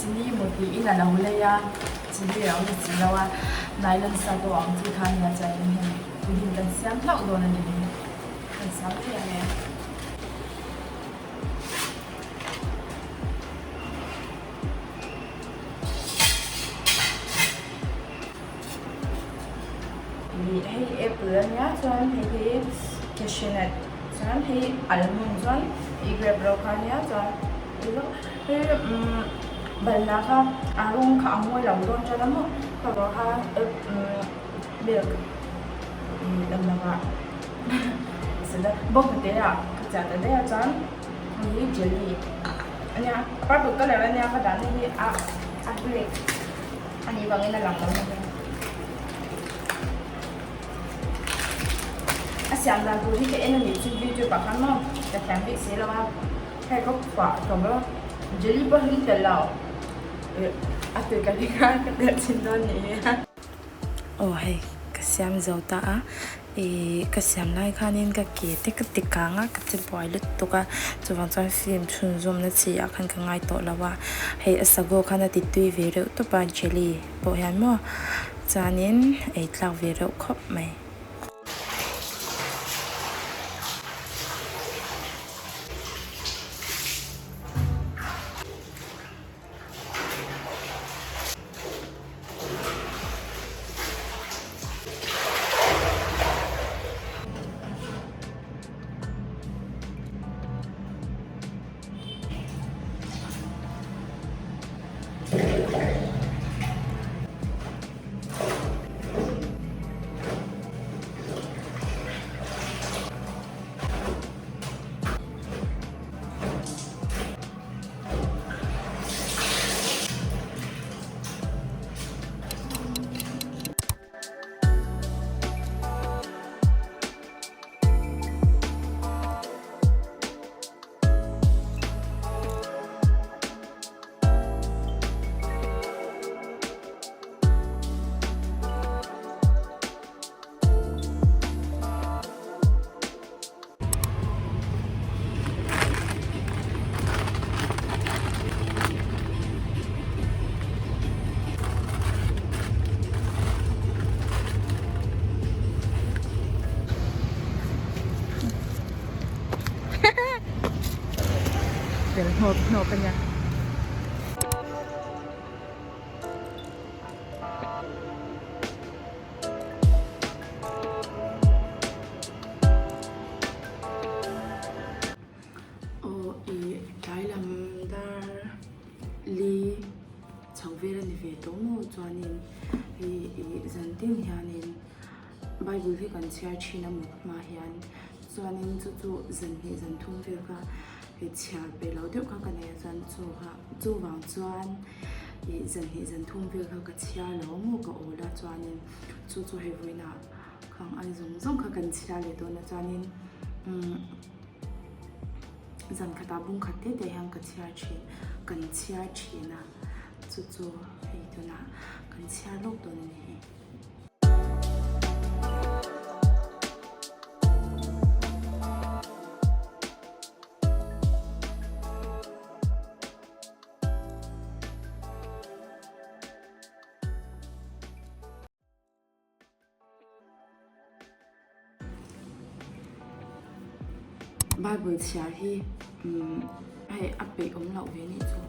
Chini maw tiin a lo lei a, chini a lo ni si lo a, nylon sago ang chi kha a nia chuanin hei pudding kan siam hlauh dawn a ni hi, kan siam thei ang e. Ih hei apple a nia chuan hei hi cashew nut chuan hei almond chuan ih grape ro kha a nia chuan hei umm balhla kha a rawng kha a mawi lo dawn tan a maw kha vang kha umm milk ih lam lamah bawnghnute ah ka chiah ta daih a chuan hei hi jelly a nia purple colour a nia ka dahna hi a a black. A nih vangin a lang lo mai. A siam dan tur hi ka en a nih chu youtube ah khan maw ka thiam bik si lo a, hei ka khuah tawp a, jelly pawh hi tel lo ih a tui ka ring a ka telh chhin dawn nih hi. Aw hei ka siam zo ta a. Ih ka siam lai khanin ka ke te ka ti kang a ka che buai lutuk a chuvang chuan film chhunzawmna chi ah khan ka ngai tawh lo a hei a sago khan a ti tui ve reuh tawp a jelly pawh hian maw chuanin ei tlak ve reuh khawp mai. Fel hnawp hnawp a nia. Aw ih tlai lam dar li chho vel a ni ve tawh maw chuanin ih ih zan tin hianin bible hi kan chhiar thin a mut hma hian chuanin chu chu zan hnih zan thum vel kha chhiar pe lo deuh kha ka nei a chuan chu kha chuvang chuan ih zan hnih zan thum vel kha ka chhiar lo maw ka awl a chuanin chu chu hei vawiinah khang ai zawng zawng kha kan chhiar leh dawn a chuanin umm zan khatah bung khat te te hian ka chhiar thin kan chhiar thin a chu chu hei tunah kan chhiar lawk dawn a ni hei. Bible chhiar hi umm hei a peih awm loh ve nih chu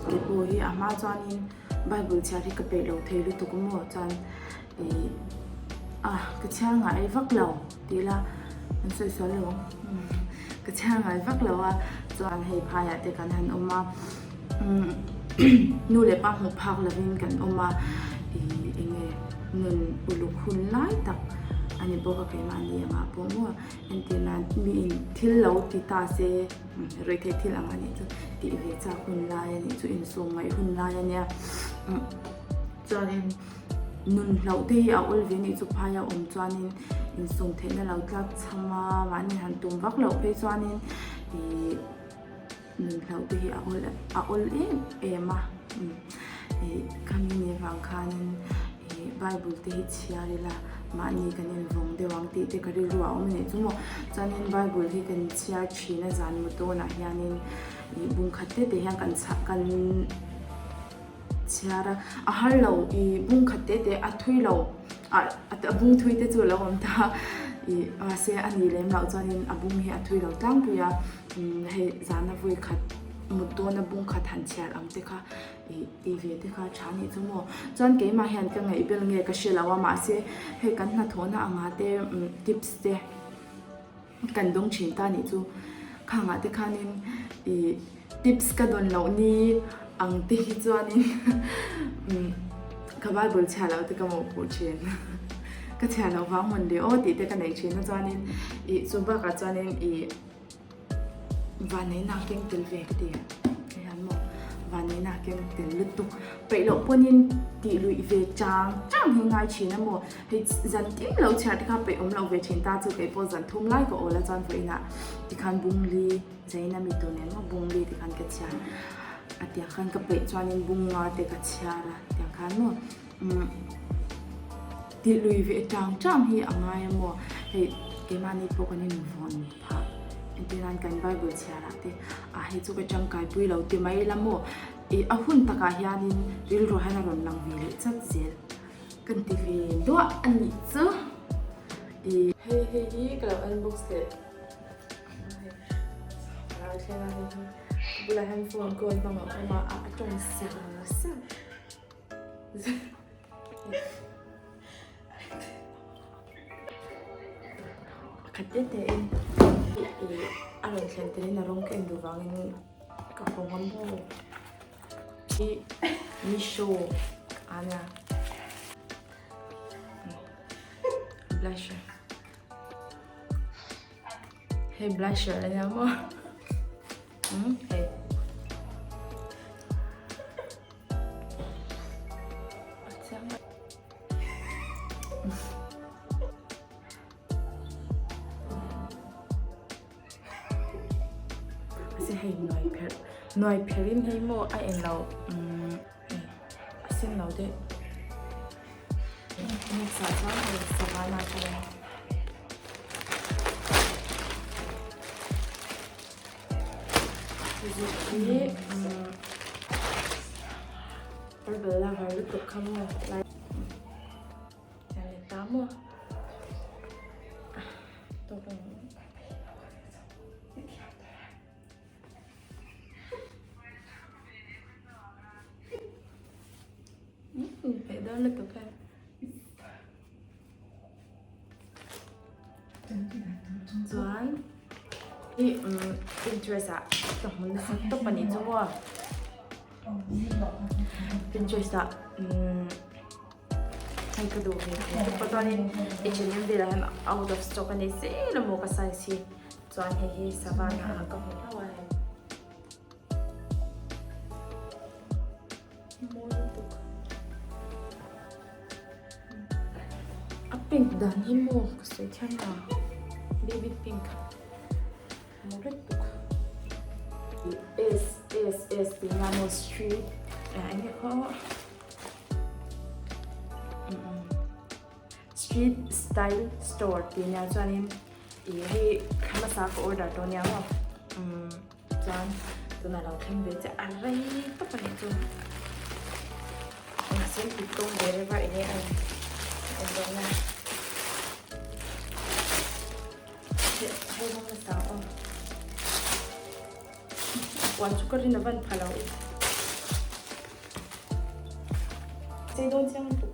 kei pawh hi a hma chuanin Bible chhiar hi ka peih lo thei lutuk maw chuan ih a ka chhiar ngai vak lo tih ila an sawi sual lo ang ka chhiar ngai vak lo a chuan hei phaiah te kan han awm a umm nu leh pa hmuh phak lovin kan awm a ih eng nge nun uluk hun lai tak a ni bawk a keimahni angah pawh maw entir nan miin thil lo ti ta se ruihtheih thil ang a nih chu tih ve chak hun lai a nih chu insawm ngaih hun lai a nia chuanin nun hlauh te hi a awl ve nih chu phaia awm chuanin insawm theihna lo tlak cham a mahni han tum vak loh phei chuanin ih Nun hlauh te hi a awl a awl em em a ih khami ni vang khanin ih bible te hi chhiar ila mahni kan invawng deuh ang tih te ka rilru a awm a nih chu maw chuanin bible hi kan chhiar thin a zan mu tawnah hianin. Ih bung khat te te hian kan chhah kan chhiar a, a har lo ih bung khat te te a thui lo ah a bung thui te chu a lo awm ta ih mahse a nih lem loh chuanin a bung hi a thui lo tlangpui a umm hei zana vawi khat mut dawna bung khat han chhiar ang te kha ih tih ve te kha tha nih chu maw chuan keimah hian ka ngaih bel nge ka hre lo a mahse hei kan hnathawhna angah te umm tips te. Kan dawng thin ta nih chu. Khangah te khanin ih tips ka dawn loh ni ang te hi chuanin ka bible chhia loh te ka mawhpuh thin. Ka chhia loh vang mawn le aw tih te ka nei thin a chuanin ih chu bakah chuanin ih vanneihna keng tel ve ka ti. Hei hian maw vanneihna keng tel lutuk peih loh pawnin tih luih ve chang chang hi ngai thin a maw. Hei zan tin lo chhiar te kha peih awm loh ve thin ta chu kei pawh zan thum lai ka awl a chuan vawiinah tikhan bungli zaina mi tur nen maw bungli tikhan ka chhiar a tiang khan ka peih chuanin bunga te ka chhiar a tiang khan maw umm tih lui ve tang tang hi a ngai a maw hei keimahni pawh kan invawn phah entir nan kan bible chhiar ah te ah hei chu ka tangkai pui lo ti mai ila maw ih a hun takah hianin rilru hian a rawn lang ve leh chat zel. Kan ti ve duah a nih chu. Ih. Hei hei hi ka lo unbox leh ka lo thleng a hei hi ka bulah hian phone call hmang a awm a a tawng ser ser. Pakhat te te in ih a rawn thlen tel in a rawng ka en duh vangin ka haw ngam bawk. Hi Meesho a nia blusher hei blusher a nia maw umm hei a chiang a. Mahse hei nuai pherh nuai pherh in hei maw a eng lo umm a sen lo deuh next ah chuan hei savana te zuk hi umm purple lover lutuk kha maw lai Tiang leh ta maw? Tawk ang. Peih dawn lutuk e. Chuan i Pinterest ah ka hmu nasa tawp a nih chu maw. Pinterest ah Hei ka duh ve thei tawp a chuanin H&M velah hian out of stock a ni zel a maw ka size hi chuan hei hi savana ah ka hmu hlauh a hei mawi lutuk a pink dan hi maw ka sawi thiam lo baby pink mawi lutuk S S S tih nia maw street eng nge khaw. Street style store tih nia chuanin ih hei thla hmasa ka order tawh nia maw umm chuan tunah lo thleng ve chiah a rei tawp a nih chu mahse an kut tawng ve reuh a enge a awm dawn a hei rawng hmasa aw. A puan chu ka rin a van pha lo. Sei dawn chiang lutuk.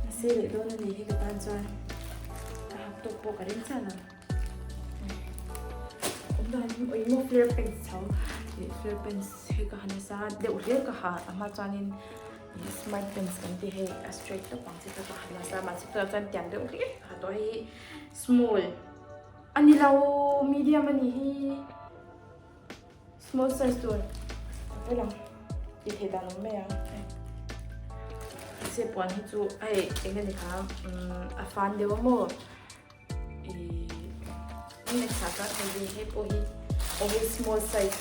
A sei leh dawn a ni hi ka tan chuan ka hak tawk pawh ka ring chiah lo. Awm dan hi ui maw flare pants chho. Ih flare pants hi ka ha nasa deuh hle ka ha a hma chuanin smart pants kan ti hei a straight tawp ang chi kha ka ha nasa mahse tunah chuan tiang deuh hle ka ha tawh hei hi small. A ni lo, medium a nih hi. Small size tur a pawi lo. Tih theih dan awm mai ang. Se puan hi chu hei eng nge ni kha a fan deuh a maw. Ih next ah chuan hei hei pawh hi aw hei small size.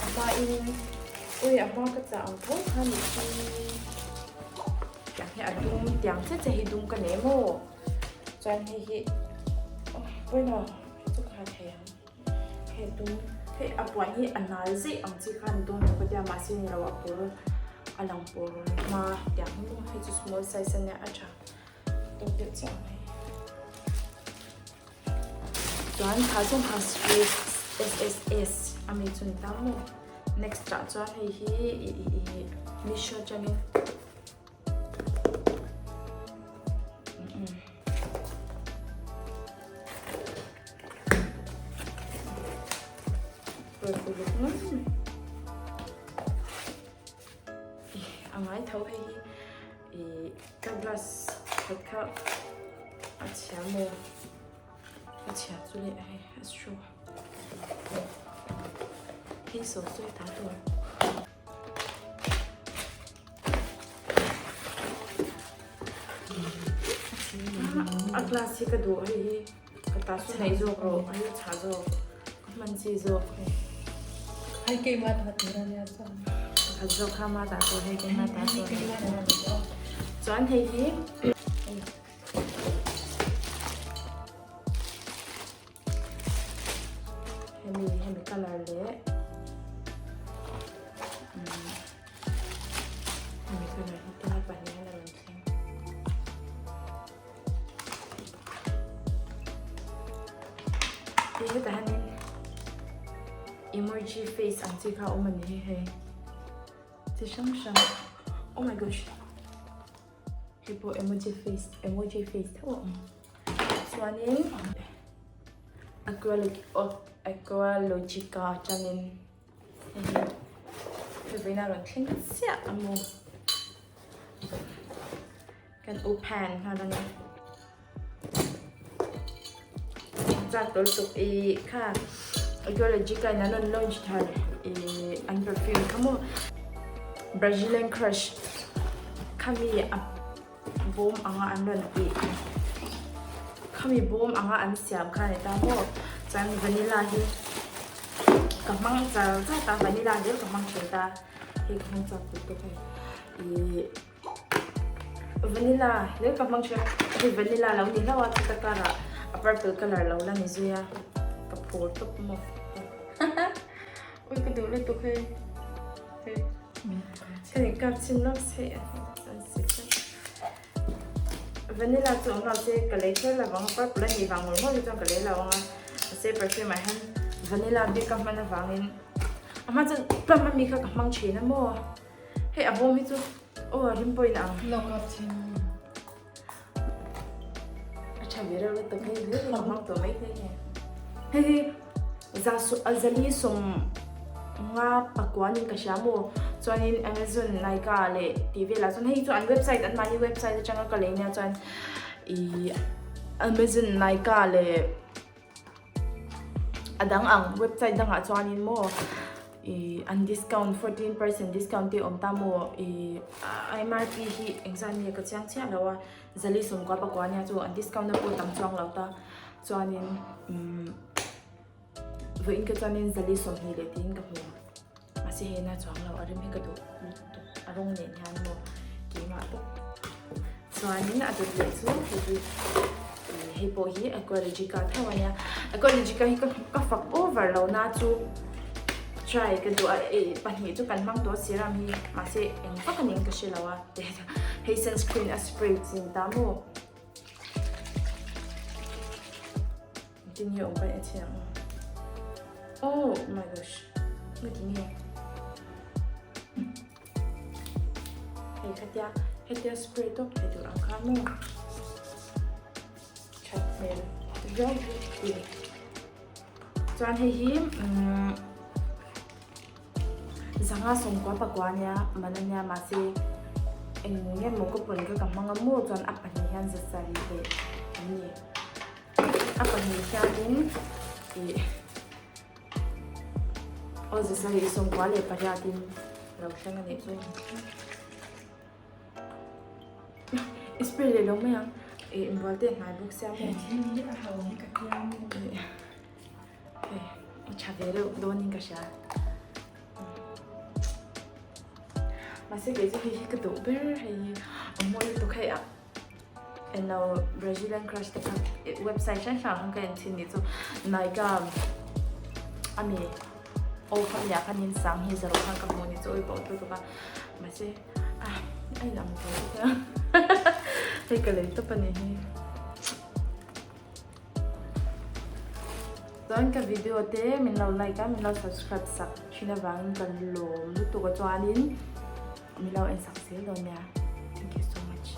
A hma in ui a hma ka chah ang tho kha nih hi. Tiang hi a dum tiang chiah chiah hi dum ka nei maw. Chuan hei hi pawimawh chu ka. dum hei a puan hi a nal zeih ang chi kha a ni dawn lo ka tia mahse ni lo a kawr a lang pawr hma tiang hi maw hei chu small size a nia a tha tawk deuh chiah ang hei. Chuan kha zawng kha straight SSS a mi chu ni ta maw next ah chuan hei hi ih ih ih Meesho atangin A ngai tho hei hi ih ka glass khat kha a chhia maw a chhia chu leh hei a straw hei sawi sawi ta tur. A glass hi ka duh hei hi ka ta saw neih zawk rawh hei a chhah zawk ka hman chi zawk hei. Hei keimah ta tur a nia chuan. Pakhat zawk kha ma dah tur hei keimah ta tur. Chuan hei hi hei. Hemi hemi colour leh hemi colour hi te pahnih hian a rawn thleng. Hei hetah hianin emoji face ang chi kha a awm a ni hei chi hrang hrang oh my gosh hei pawh emoji face emoji face tho a awm. Chuanin Aqualogica atangin hei hi hei a rawn thleng chiah a maw kan open nghal a ni chak tawh lutuk ih kha Aqualogica in an rawn launch thar ih an perfume kha maw Brazilian crush khami a. Bawm anga an rawn tih khami bawm anga an siam kha a ni ta maw chuan vanilla hi ka hmang char zat a vanilla zel ka hmang thin ta hei ka hmang chak tawh tawk hei ihh vanilla zel ka hmang thin a hei vanilla lo ni hlauh a chuta karah a purple colour lo la ni zui a ka phur tawp maw ui ka duh lutuk hei hei. Ka kap chhin lawk se Vanilla chu awm lo se ka lei kher lo vang a purple a nih vang ngawr ngawr hi chuan ka lei lo ang a mahse perfume ah hian vanilla bik ka hman avangin a hma chuan plum ami kha ka hmang thin a maw hei a bawm hi chu aw a rim pawhin a ang. Lo kap chhin. A tha ve reuh lutuk hei hlir hi ka hmang tawh mai thei nge. Hei hi za zali sawm nga pakua niin ka hria maw chuanin Amazon Nykaa leh tih velah chuan hei chu an website an mahni website atanga ka lei nia chuan ih Amazon Nykaa leh A dang ang website dangah chuanin maw ih an discount 14% discount te awm ta maw ih MRP hi engzat nge ka chiang chiah lo a zali sawmkua pakua nia chu an discount na pawh tam chuang lo ta chuanin umm vawiin ka chuanin zali 20 leh tiin ka hmu. Mahse hei na chuang lo a rim hi ka duh lutuk a rawng nen hian maw keimah bawk chuanin a dawt leh chu hei hi hei pawh hi Aqualogica tho a nia Aqualogica hi ka fak over lo na chu try ka duh a eh pahnih chu kan hmang tawh serum hi mahse eng vak a ning ka hre lo a hei sunscreen a spray chin ta maw. Engtin nge awm paih a thiam ang? Oh my gosh, ngati nge? Hei khatia, hetia spray tawp thei tur ang kha maw? That hmel viau hi ti. Chuan hei hi umm zanga sawmkua pakua ania man ania mahse eng nge maw ka pawn kha ka hmang a maw chuan a pahnih hian zasarih leh an ni. A pahnih hianin ih aw zasarih sawmkua leh pariatin lo thleng a nih chu. I spray leh lo mai ang ih inbual te hnai bawk sia maw. He thil hi a ho hi ka tia maw. Hei i tha ve reuh dawnin ka hria. Mahse kei chu hei hi ka duh ber hei hi a mawi lutuk hei a. Eno Brazilian crush te kha website hrang hrang ah khan ka en thin ni chu Nykaa. Ami off a nia khanin sang hi zaro khan ka hmuh ni chu awi pawh lutuk a mahse a a inang tho bawk a hei ka lei tawp a ni hi. Chuan ka video te min lo like a min lo subscribe sak thin avangin ka lawm lutuk a chuanin min lo en sak zel dawn nia thank you so much.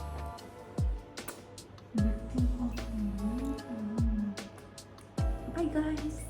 Bye guys.